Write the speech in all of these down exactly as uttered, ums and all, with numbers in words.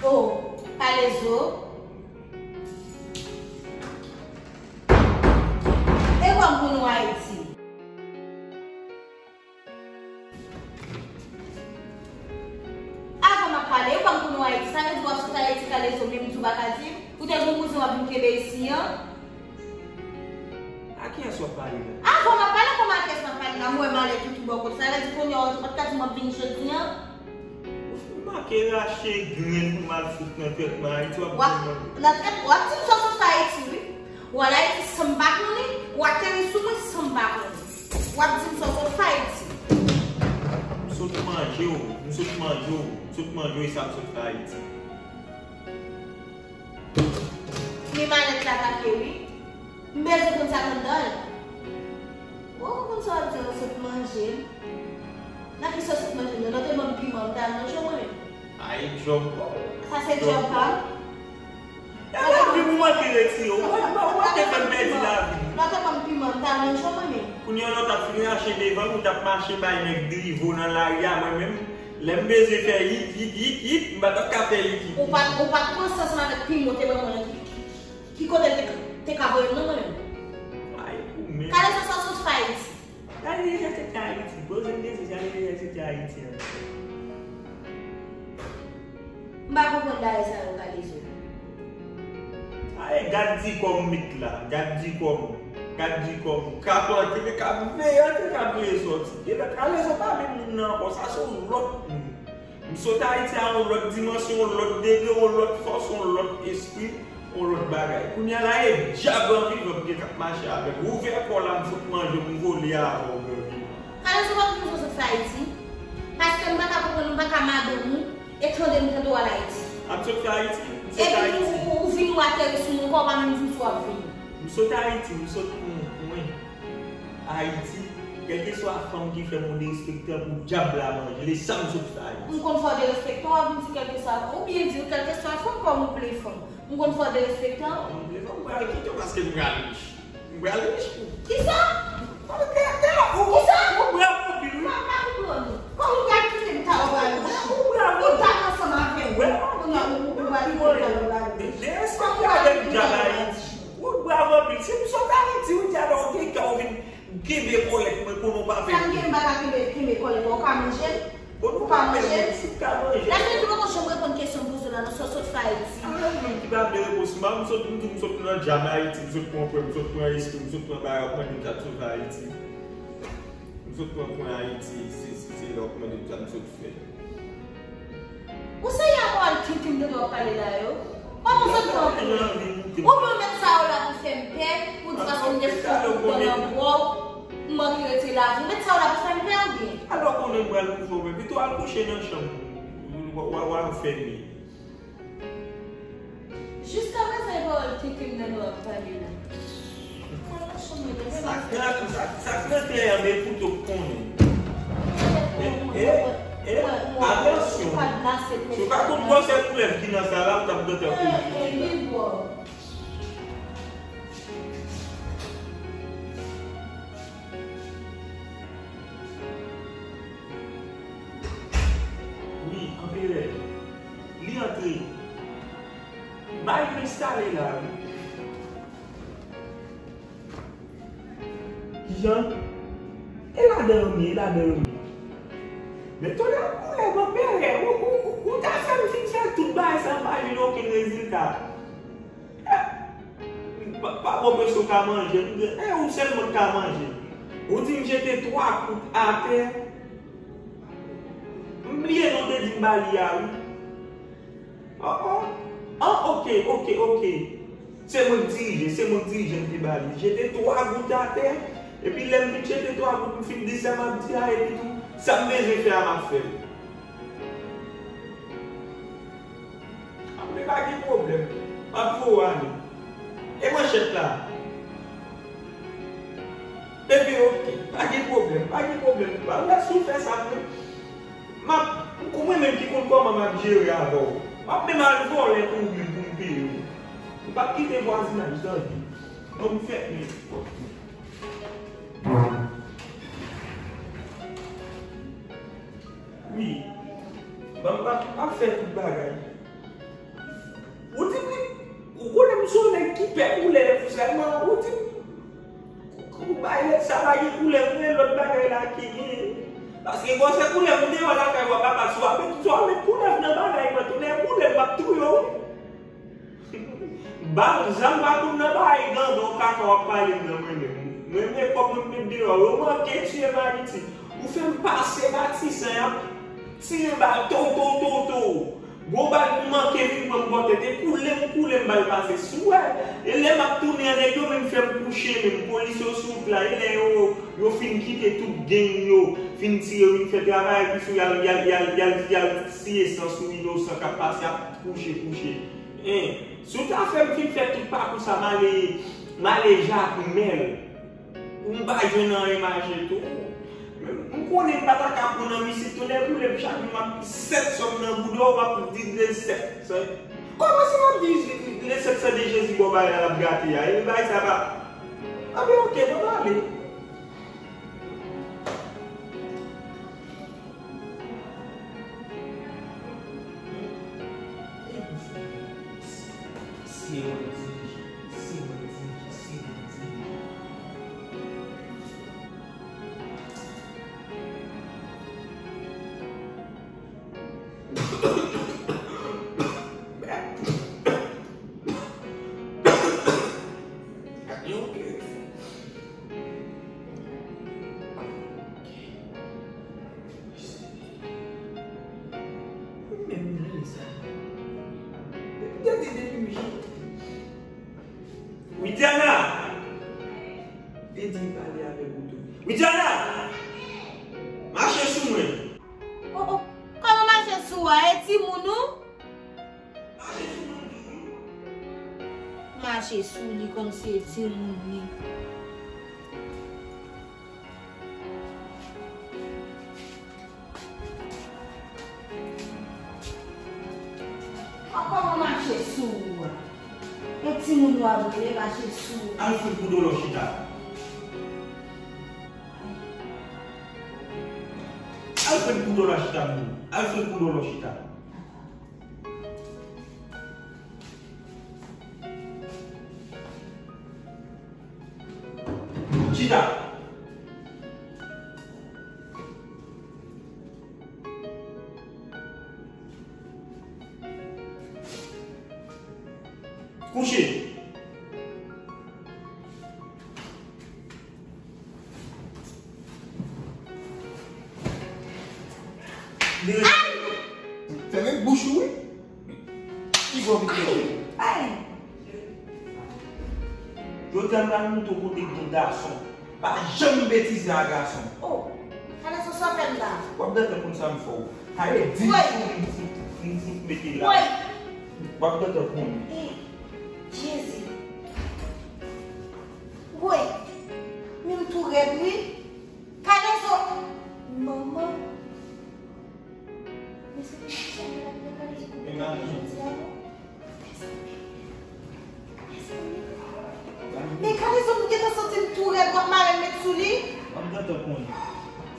Oh, Kalezo. E kòm pou nou Ayiti? Avan m ap pale, e kòm pou nou Ayiti? Sa vle di w ap sot Ayiti, Kalezo, menm di w pa ka di m? Ou te gen yon kouzen w ap vin kenbe isi an? A kiyès w ap pale la? Avan m ap pale, kòman a kiyès m ap pale la? M wè malè toutou bò kote. Sa vle di kounye a w pa t ka di m w ap vini jodi an? Ou fin make rache grenn pou m al fout nan trètman Ayiti, w ap vin nan trèt, w ap di m sa w sot fè Ayiti, wi. W al Ayiti san m pa konnen, w ateri sou mwen san m pa konnen. W ap di m sa w sot fè Ayiti. M sot manje w, m sot manje w, m sot manje w, e sa m sot fè Ayiti. Men malèt la pake wi. M bezwen konn sa k anndan l. Ou konn sa w ap di an, sot manje m. Nan ki sa w sot manje m nan? Nan te ban m piman, m ta al manje w mwen menm. Ay, djòb. Sa se djòb pa m. E lavi m ou manke retire w. Ou manke fè m pèdi lavi m. Nan te ban m piman, m ta al manje w mwen menm. Kounye a lè w t ap fin rache devan m, ou t ap mache bay nèg drivo nan lari a, mwen menm. Lè m bezwen fè yit, yit, yit, yit, m pa t ap ka fè yit, yit. Ou pa t, ou pa t pran sans ansanm avèk piman w te ban mwen an ki, ki, ki kote l te, te ka voye m nan mwen menm? Ay, ou menm. Kalezo, sa w sot fè Ayiti? Sa vle di sa w sot fè Ayiti? Poze m kesyon, sa vle di sa w sot fè Ayiti an? M pa konprann bagay sa yo, Kalezo. Aye, gad di kòm mit la, gad di kòm, gad di kòm, k ap antre, k ap veye antre, k ap veye sòti. Genlè Kalezo pa menm moun nan ankò, sa se yon lòt moun. M sot Ayiti a yon lòt dimansyon, yon lòt degre, yon lòt fòs, yon lòt espri, yon lòt bagay. Kounye a la, e dyab an vivan m gen k ap mache avè m. Ouvè kò w la, m fout manje w, m vole avè w, gran vivan. Kalezo, w ap di m sa w sot fè Ayiti? Paske m pa ka konprann, m pa ka madanm ou, e tande m tande w al Ayiti. A m sot fè Ayiti? M sot Ayiti. Epi ou, ou, ou vini, w ateri sou mwen, w pa menm di m si w ap vini. M sot Ayiti, m sot pran yon pwen. Ayiti, kèlkeswa fanm ki fè m yon derespektan, pou dyab la manje l, e sa m sot fè Ayiti. M konn fè w derespektan, w ap vin di kèlkeswa fanm, oubyen di w kèlkeswa fanm kòm ou vle fanm. M konn fè w derespektan. Kòm ou vle fanm, m pral kite w paske m pral rich. M pral rich pou. Kisa? Kisa? Ou bravo anpil wi. Pa, pa konprann ou. Kòman ou pral kite m ta w pral rich? Ou bravo. Ou ta ansanm avè m. Kounye a ou, ou pral kite m ta w pral rich. Derespekte avèk dyab Ayiti. Ou bravo anpil. Si m sot Ayiti, ou di alò ou gen kè ou vin kenbe kòlèt mwen konnen w pa fè. Sa m gen m pa ka kenbe, kenbe kòlèt ou, ou ka manje l? Ou pa manje? Si w ka manje. Lafredi poko janm reponn kesyon m poze w la, non, sa w sot fè Ayiti. A, menm ki pa vle repons, m pa, m sot, m di w, m sot nan djab Ayiti, m sot pran pwen, m sot pran espri, m sot pran bagay, w ap mande m sa m sot fè Ayiti. M sot pran pwen Ayiti, se, se, se la w ap mande m sa m sot fè. Ou serye avè w, al tenten m tande w ap pale la yo? Kòman w sot pran pwen? Oubyen w met sa yo la pou fè m pè, ou di paske m te fout nan bwa w, m manke retire lavi w, ou met sa yo la pou fè m pè oubyen? Alò konnen m pral pou fè w pè, pito al kouche nan chanm ou, w a, w a, w a fèmen. Jiskaprezan e pawòl tenten m tande w ap pale la. Sa k nan, sa, sa k nan tè a, men kouto k konnen. E, e, e, atansyon. Si w pa konn gwosè koulèv ki nan sa la, ou t ap gentan kouri. Wi, anperè. Li antre. Bay yo enstale la, wi. Kijan? E ladan yo m ye, e ladan yo m ye. Men tonnè koulèv anperè, ou, ou, ou, ou ta fè m fin fè tout bagay sa, m pa jwenn okenn rezilta. Eh, pa, pa bon, mesye, ou ka manje m, e ou sèlman k ka manje m. Ou di m jete twa kout atè. M bliye non, w te di m ba li a, wi. Oh, oh. Ah, ok, ok, ok. Se mwen k dirije, se mwen k dirije, m te ba li. Jete twa gout atè, epi lè m fin jete twa gout, m fin di sa m ap di a, epi tou, sa m bezwen fè a, m ap fè l. Anben, pa gen pwoblèm. M ap voye w ale. E manchèt la? Ebyen, ok. Pa gen pwoblèm, pa gen pwoblèm. Pa lè si w fè sa pou mwen. M ap, ou mwen menm ki konn kòman m ap jere avè w. M ap menm al vòlè pou w vin pou m peye w. M p ap kite vwazinaj nan vi. Non, m fèmen. Wi. Ban m ap, ap fè tout bagay. Ou di m, ou konnen m se yon nèg ki pè koulè tou sèlman, ou di m, ou bay lèt sa pa gen koulè vre, lòt bagay la ki gen. Paske bon, se koulè m deyò lakay w ap abat, si w ap met, si w ap met koulè nan bagay mwen, tounen koulè m ap touye w. Ba m zam pa konn nan bay gandon kaka w ap pale m nan mwen menm. Mwen men kòb mwen met deyò, yo manke tiye m Ayiti. Ou fè m pase Matisan y ap tire bal tow tow tow tow. Gwo bal ki manke vin pran m bò tèt. E koule m koule m bal pase. Si w wè, e lè m ap tounen an nèg yo menm fè m kouche menm. Polis yo sou wout la, e lè yo, yo fin kite tout gang yo, fin tire yo, fin fè travay, epi sou y al, y al, y al, y al, y al siye san sou inosan k ap pase, ap kouche, kouche. Hein, si w ta fè m fin fè tout pakou sa, m ale, m ale Jakmèl. Ou m pa jwenn anyen mache tou. Men m konnen m pa ta ka pran nan mizik tou lè boule m chak jou m ap sèt sòm nan bouda w m ap di de sèt. Kòman si m ap di le sèt san de Jezi bò bagay la ap gate a? E bagay sa pa. Anben oke, bon ale. Menm nan lè sa. Depi m te di depi m jan. Widiana! Te di m pale avèk ou tou. Widiana! Mache sou mwen! Oh, oh. Kòman mache sou ou a? E timoun ou? Mache sou mwen tou wi. Mache sou li kòmsi e timoun li. Kòman mache sou ou a? E timoun ou a vre, mache sou ou. Alfred Boudolo chita. Alfred Boudolo chita, moun. Alfred Boudolo chita. Chita. Kouche. Li re- Ay! Fèmen bouch ou wi. Ki bò vit yo? Ay! Jodi a m pral montre w kote k gen gason. Pa janm betize a gason. Oh! Kalezo sa w fè m la? W ap gentan konn sa m fè w. Kalezo di m fout, m fout mete la. Woy! W ap gentan konn. Eh, Jezi. Woy! Men m tou rèd wi. Kalezo! Manman! Mezanmi, ki sa gen ladan Kalezo koupe tèt mwen jodi a non? Mezanmi, mezanmi. Men Kalezo, m gentan santi m tou rèd, w ap mare m met sou li? W ap gentan konn.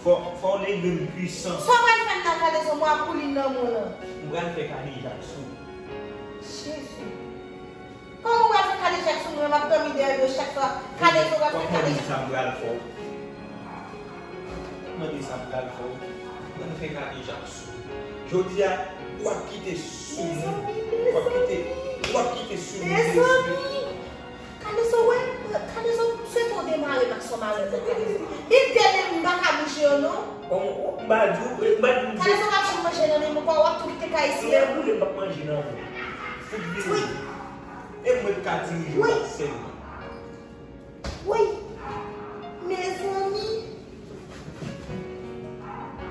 Fò, fò w leve m pwisan. Sa w pral fè m la, Kalezo, mwa koulin nan mwen an? M pral fè kadejak sou. Jezi. Kòman w pral fè kadejak sou mwen, m ap dòmi dèyè do chak fwa Kalezo pral fè kadejak? W ap mande sa m pral fè w. W ap mande sa m pral fè w. W ap fè kadejak sou. Jodi a, w ap kite sou mwen. W ap kite, w ap kite sou mwen. Mezanmi! Kalezo, wè, Kalezo, m swete w demare m ak son mari mwen, Kalezo. Li dèyè m, m pa ka bouje yo, non. Kòman, m pa di w, m pa di w. Kalezo, w ap janm manje nan men mwen, w ap tou kite kay isi a. Lè boule, m p ap manje nan men w. Fout vini. Wi. E mwen k ka dirije w la sèlman. Woy! Mezanmi!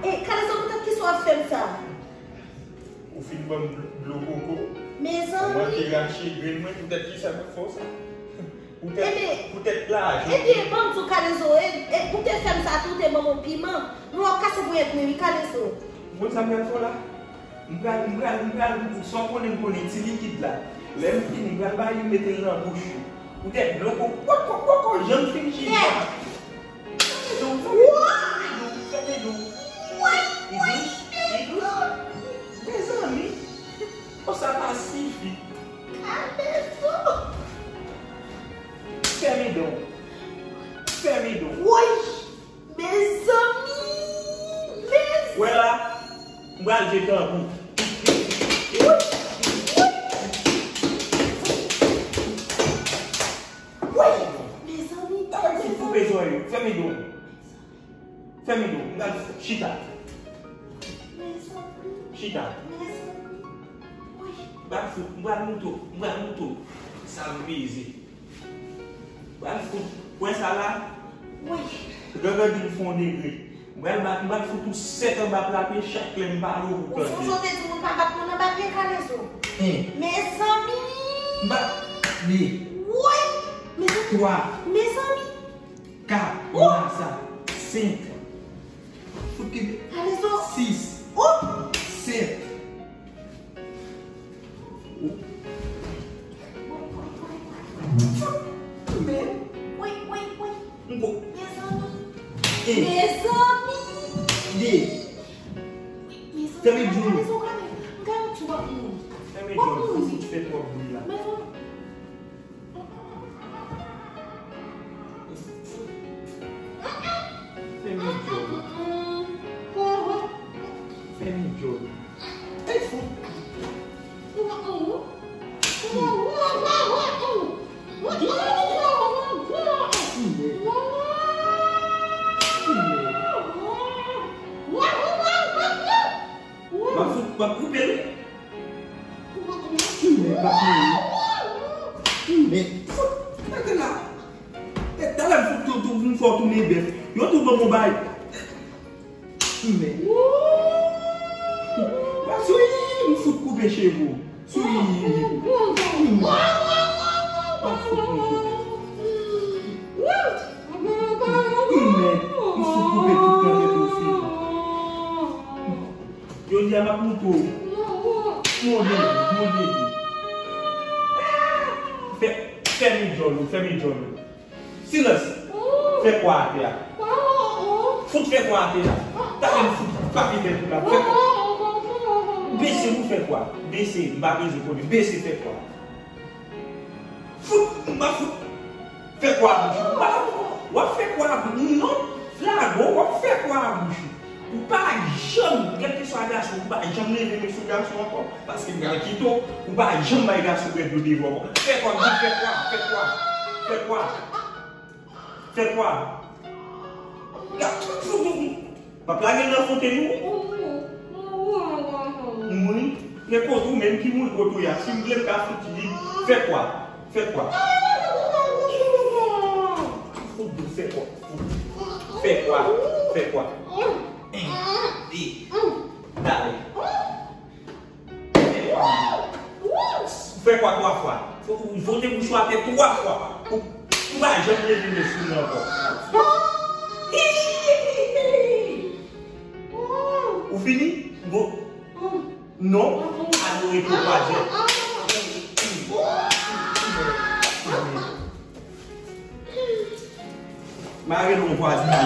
E, Kalezo, poutèt kisa w ap fè m sa? Ou fin ban m dlo koko. Mezanmi! Ou manke rache grenn mwen, poutèt kisa m ap fè w sa? Poutèt, poutèt lajan. Ebyen, ban m di w, Kalezo, e, e, ou te fè m sa tou, ou te ban m yon piman. Men w ap kase ponyèt mwen, wi, Kalezo. Ou konn sa m pral fè w la? M pral, m pral, m pral, sa w konnen m konnen, ti likid la. Lè m fini, m pral ba li mete l nan bouch ou. Poutèt dlo ko, poko, poko, janm fin chita. Fèmen do, fèmen do, fèmen do. Li dous, li dous. Mezanmi, konsa pa sifi. Pral jete tanbou. Wi! Mezanmi, koupe zòrèy yo. Fèmen do. Fèmen do. M pral chita. Chita. M pral fout, m pral mouto, m pral mouto. Sa m peze. Pral fout. Wè sa la? Wi. Gangan di m fè yon degre. M pral bat, m pral fout ou sèt anba pla pye chak lè m pale w pou tande. Ou sonje w te di moun pa bat moun anba pye Kalezo? En. Mezanmi! M bat de. Woy! Mezanmi! Twa. Mezanmi! Kat. Ou la sa. Senk. Fout ki. Kalezo! Sis. Ou! Sèt. Men. Wi, wi, wi. Mezanmi. Mezanmi. De. Fèmen djòl. Fèmen djòl. Fè twòp bri la. Fèmen djòl. Fèmen djòl. Ay, fout. M ap fout, m ap koupe l. Men, pa koupe. Men, fout, gade la. E talè m fout tou, tou, m fè w tounen bèf. Yo tou ban m yon bay. Men. Swi, m fout koupe cheve w. Swi. M ap fout koupe. Men, m fout koupe tout nan tèt ou, swi. Jodi a m ap moutre w. Mon dede, mon dede. Fè, fèmen djòl ou, fèmen djòl ou. Silans! Fè kwa atè a. Fout fè kwa atè a. Talè m fout pa pi fè kou la. Fè kwa. Bese pou fè kwa. Bese, m pa bezwen konnen. Bese fè kwa. Fout, m pa fout. Fè kwa a bouch ou. W ap fè kwa a bouch ou. Non, Flago, w ap fè kwa a bouch ou. Ou pa janm, kèlkeswa gason, ou pa janm leve men sou gason ankò. Paske m pral kite w, ou pa janm bay gason rèd yo devan w. Fè kwa, di fè kwa, fè kwa, fè kwa, fè kwa. Gad, m ap lage l nan fontenn ou. Mouri. Men kote ou menm ki mouri kote w ye a. Si m vle m ka fout li. Fè kwa. Fè kwa. Fout dou, fè kwa. Fè kwa. Fè kwa. En, de. Dale. Fè kwa twa fwa. Fò ou fwote bouch ou atè twa fwa. Ou, ou pa janm leve men sou li ankò. Ou fini? Bon. Non. Adore tou kwaze. Mare non vwazin, mare.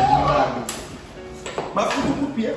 M ap fout ou kout pye.